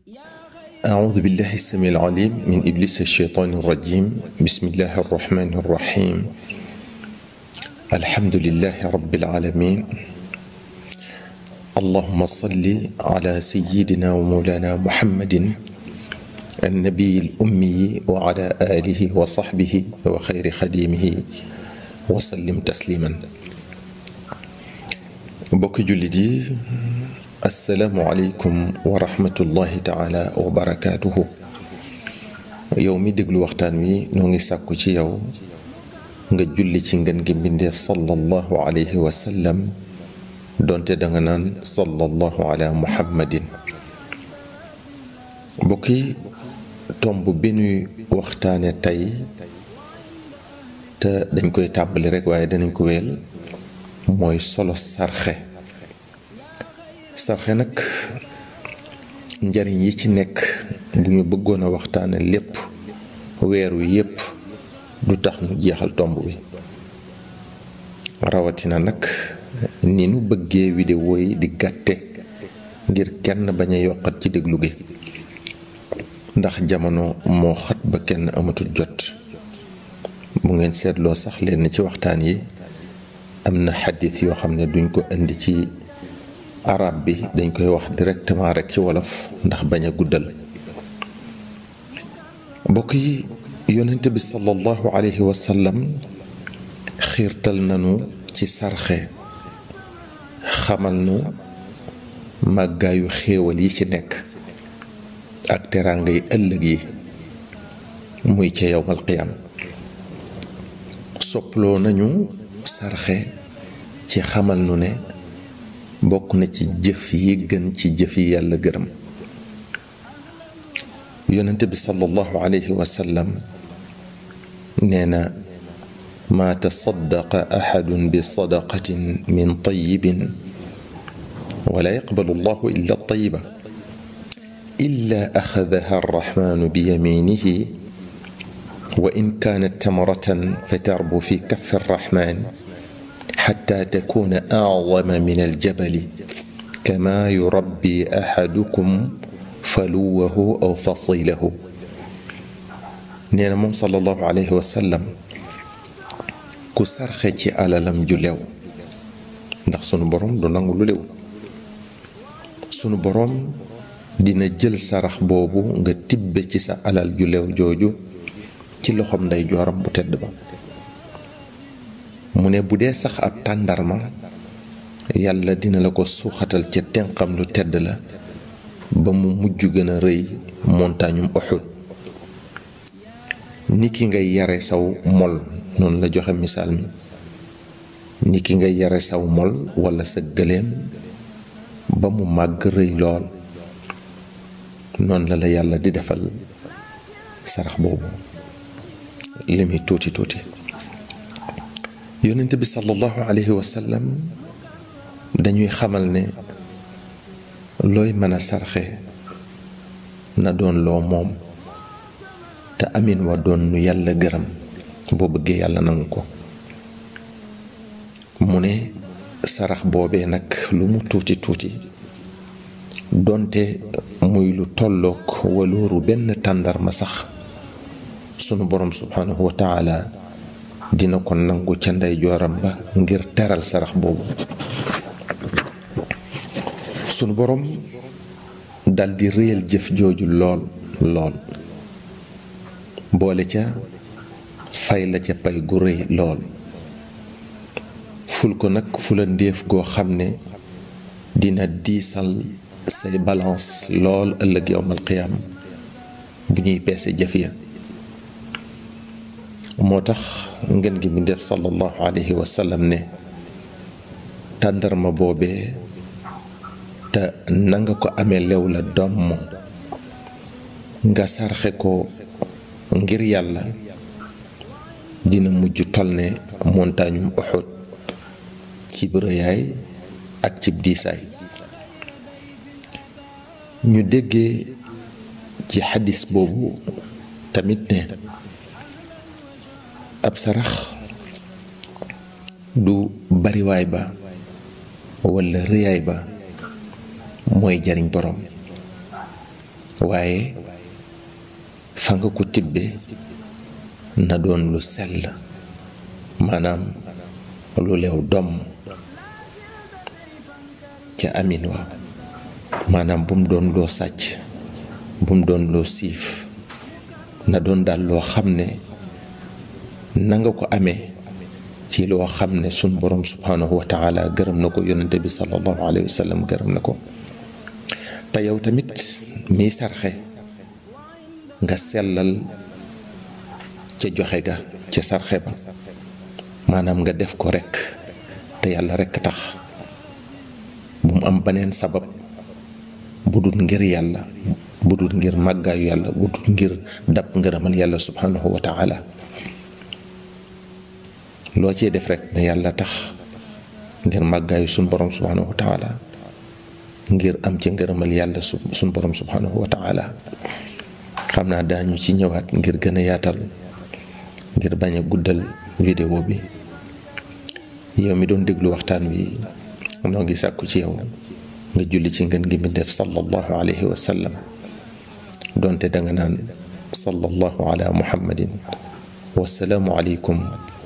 أعوذ بالله السميع العليم من إبليس الشيطان الرجيم. بسم الله الرحمن الرحيم. الحمد لله رب العالمين. اللهم صل على سيدنا ومولانا محمد النبي الأمي وعلى آله وصحبه وخير خديمه وسلم تسليما. بوك جلدي السلام عليكم ورحمة الله تعالى وبركاته. يومي دغلو وقتان وي نوغي ساكو سي ياw nga julli ci ngeen gi mbindeef sallallahu alayhi wa sallam donte danga naan sallallahu ala muhammadin. bokki tomb bi ñuy waxtaane tey te dañ koy tàbbali rek waaye danañ ko wéel mooy solo sarxe. sarxe nag njariñ yi ci nekk bu ñu bëggoon a waxtaane lépp weer wi yépp du tax ñu jeexal tomb bi, rawatina nag ni nu bëggee vidéo yi di gàtte ngir kenn bañ a yokkat ci déglu gi, ndax jamono moo xat ba kenn amatul jot. bu ngeen seetloo sax leen ci waxtaan yi am na xadis yoo xam ne duñ ko indi ci arab bi, dañ koy wax directement rek ci wolof ndax bañ a guddal. mbokk yi, yonent bi sallallahu alayhi wa sallam xiirtal nanu ci sarxe, xamal nu màggaayu xéewal yi ci nekk ak teraanga yi ëllëg yi muy ca yawmal qiyaam. sopploo nañu sarxe ci xamal nu ne bokk na ci jëf yi gën ci jëf yi yàlla gërëm. yonent bi sallallahu alayhi wa sallam nee na maa tasaddaqa axadun bi sadaqatin min tayyibin wala yaqbalu allahu illa tayiba illa axadaha arrahmanu bi yaminihi wa in kaanat tamratan fatarbu fi kaffi arrahman xatta takuna acdama min aljabali kama yurabbi axadukum faluwahu aw fasilahu. nee na moom sallallahu alayhi wa sallam ku sarxe ci alalam ju lew, ndax sunu boroom du nangu lu lew, sunu boroom dina jël sarax boobu nga tibbe ci sa alal ju lew jooju ci loxoom nday jooram bu tedd ba. mu ne bu dee sax ab tàndarma yàlla dina la ko suuxatal ca tenqam lu tedd la ba mu mujj gën a rëy montagnum Uhud. ni ki ngay yare saw mol, noonu la joxe misaal mi, ni ki ngay yare saw mol walla sa gëléem ba mu màgg rëy lool, noonu la la yàlla di defal sarax boobu li muy tuuti tuuti. yonent bi sallallahu alayhi wa sallam dañuy xamal ne looy mën a sarxe na doon loo moom te amin wa doon nu yàlla gërëm boo bëggee yàlla nangu ko. mu ne sarax boobee nag lu mu tuuti tuuti donte muy lu tollook walooru benn tàndarma sax sunu borom subhanahu wa taala dina ko nangu ca ndey jooram ba ngir teral sarax boobu. sunu borom daldi réyal jëf jooju lool lool, boole ca fay la ca pay gu rëy lool, ful ko nag fula ndéef goo xam ne dina diisal say balance lool ëllëg yawmal qiyaam bu ñuy peese jëf ya. moo tax ngeen gi mi def sallallahu alayhi wa sallam ne tàndarma boobee te nanga ko amee lew la doom nga sarxe ko ngir yàlla dina mujj tol ne montagnum Uhud cib rëyaay ak cib diisaay. ñu déggee ci xadis boobu tamit ne ab sarax du bariwaay ba walla rëyaay ba mooy jariñ borom, waaye fa nga ko tibbe na doon lu sell, maanaam lu leew doom ca amin wa, maanaam bu mu doon loo sàcc, bu mu doon loo siif, na doon daal loo xam ne na nga ko amee ci loo xam ne sun borom subhanahu wa taala gërëm na ko, yonente bi sallallahu alayhi wa sallam gërëm na ko. te yow tamit miy sarxe nga sellal ca joxe ga, ca sarxe ba, maanaam nga def ko rekk te yàlla rekk tax, bu mu am beneen sabab bu dul ngir yàlla, bu dul ngir màggaayu yàlla, bu dul ngir dab ngërëmal yàlla subhanahu wa taala. loo cee def rekk ne yàlla tax, ngir màggaayu sun borom subhanahu wa taala, ngir am ci ngërëmal yàlla sun borom subhanahu wa taala. xam naa daañu ci ñëwaat ngir gën a yaatal, ngir bañ a guddal vidéo bi. yow mi doon déglu waxtaan wi, noo ngi sàkku ci yow nga julli ci ngeen gi mbindéef sallallahu alayhi wa sallam, doonte danga naan sallallahu ala muhammadin. wassalaamu aleykum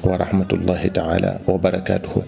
wa rahmatullahi taala wa barakaatuhu.